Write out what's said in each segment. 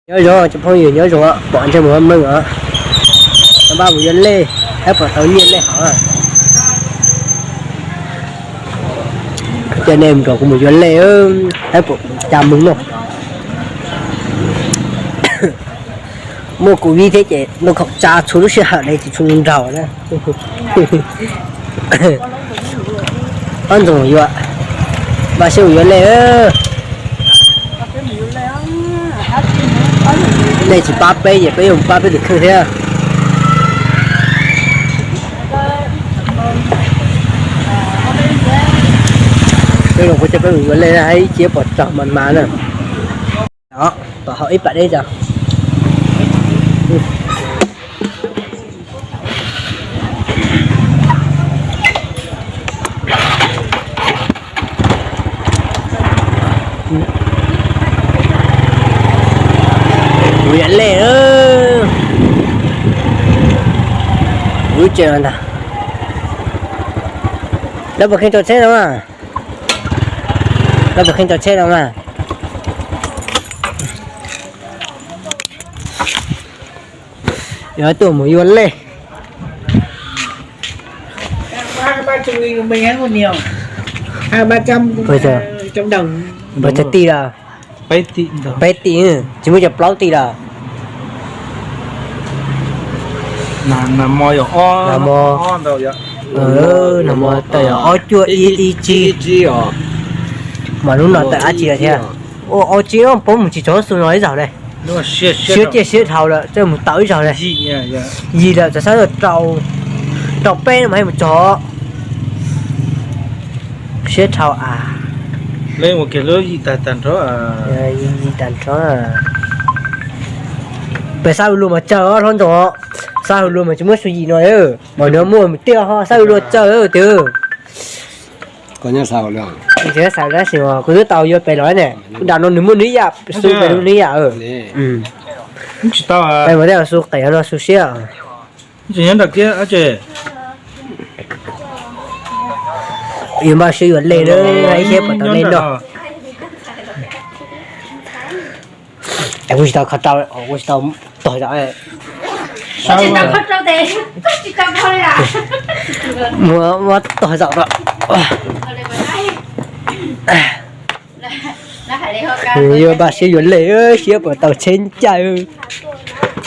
Nyob zoo cov phooj ywg, nyob zoo pom ntsej muag meej os. Npaj mus yuav lej, saib puas tau nyiaj lej hov. Coj nej nrog kuv mus yuav lej, saib puas cas mus no. Muaj covid thiab ces noj khoom tsa txhua lub sij hawm li tsis tshua nraug na. Ob ntxoog yuav, npaj siab mus yuav lej. Nej tsis pab peb ces peb yuav mus pab peb tus kheej thiab. Peb zoo kuv coj peb mus yuav lej, ib cia pom tsaug mas mas na. Tom hauv ib pam deb tso. Kuv yuav lej. Kuv tsev ntag. Lawv puas kheej rau tsheb no mas? Lawv puas kheej rau tsheb no mas? Yuav tuaj mus yuav lej. Pes tsawg tij lawm? Peb tij, tsis muaj cov plaub tij lawm. Nag hmo, nag hmo tawm ob cuaj ib tsib, mas lub no tawm dab tsi lawm thiab? Ua ob tsib, paub mus tsis txog xu no ib zaug li. Siab ciaj siab dhau lawm, txawj mus tau ib zaug li. Yim lawm, txawm xav rau peb no mas mus txog. Siab dhau a. Yim tag nrho. Peb xab hwm luag mas tsawg os hlob ntoos, xab hwm luag mas tsis muab xu yim no, mas nws muaj tiaj ho xab hwm luag tsawg tiag. Xav tab sis kuv twb tau yuav pem los ne, dam no nws muaj nws ib yam xu pem nws ib yam. Peb mus tej xu qes no xu siab. Yuav npaj siab yuav lej na, ib siab puas tau lej noj. Kuv tsis tau kho rau, kuv tsis tau tog zaum. Muab tog zaum rau. Yuav npaj siab yuav lej, siab puas tau tsheb ncaim.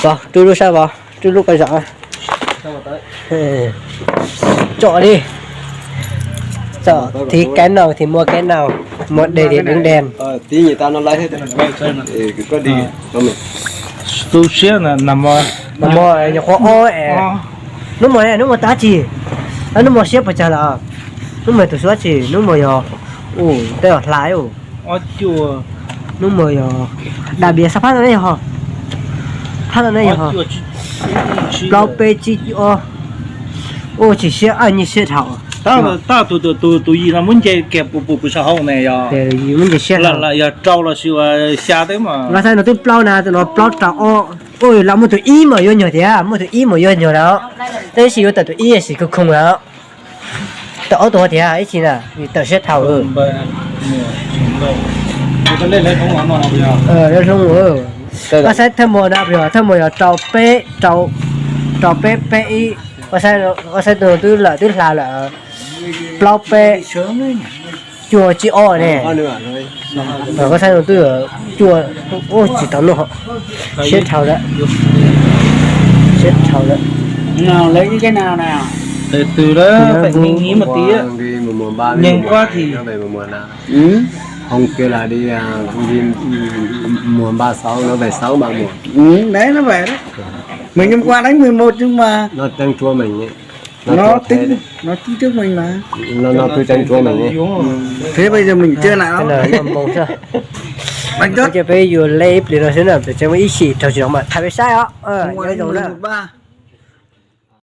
Rub lub sab vov, rub lub qab zaum. Tsom li. Tsom thiv kab naug thiv muaj kab naug, muaj dej thiv deev dej. Tu siab na, nag hmo, nag hmo nyuam qhuav ob, hnub hmo ne, hnub hmo tab tsi, hnub hmo siab puas tsawg lawm? Hnub hmo tus suab tsi, hnub hmo yog, u, tej los hla, hnub hmo yog, dab bias xab phab no ne yog, phab no ne yog plaub peb tsib ob, u, tsis siab, nyiaj siab dhau. Tab tus, tus yim no muab nce kiag pus pus pus saum hauv ne yog, muab nce siab dhau. Yog rau los sis ua xya teb mas. Los xav no twb plaub na, tus no plaub rau ob. Ua los muaj tus ib mas yuav nyuag thiab, muaj tus ib mas yuav nyuag lawm. Tab sis yuav tawm tus ib sim khoom khoom lawm. Tawm ob tus tiag ib tsis na, tawm siab dhau. Lawv hloov, koj saib thawj muag na, thawj muag yog rau peb, rau peb peb ib, koj saib tus twb lawm twb hla lawm, plaub peb cuaj tsib ob ne. Koj saib tus twb cuaj, tsis tau noj, siab dhau lawm, siab dhau lawm. Tes tw lawm, pem nyeej nyiv mas tias nyeej kuab this. Hoo kiag las di, muag npa xauv no, pem xauv npa muag. Mười năm qua đánh mười một nhưng mà nó trắng trua mình ấy. Nó tính, nó tính trước mình mà. Nó, nó cứ trắng trua mình ấy. Thế bây giờ mình chưa lại nó. Đánh trước. Peb yuav lej ib pliag no xwb na, peb tseem muaj ib sim raug tsis tau mas tham peb saib os. Nyob zoo na.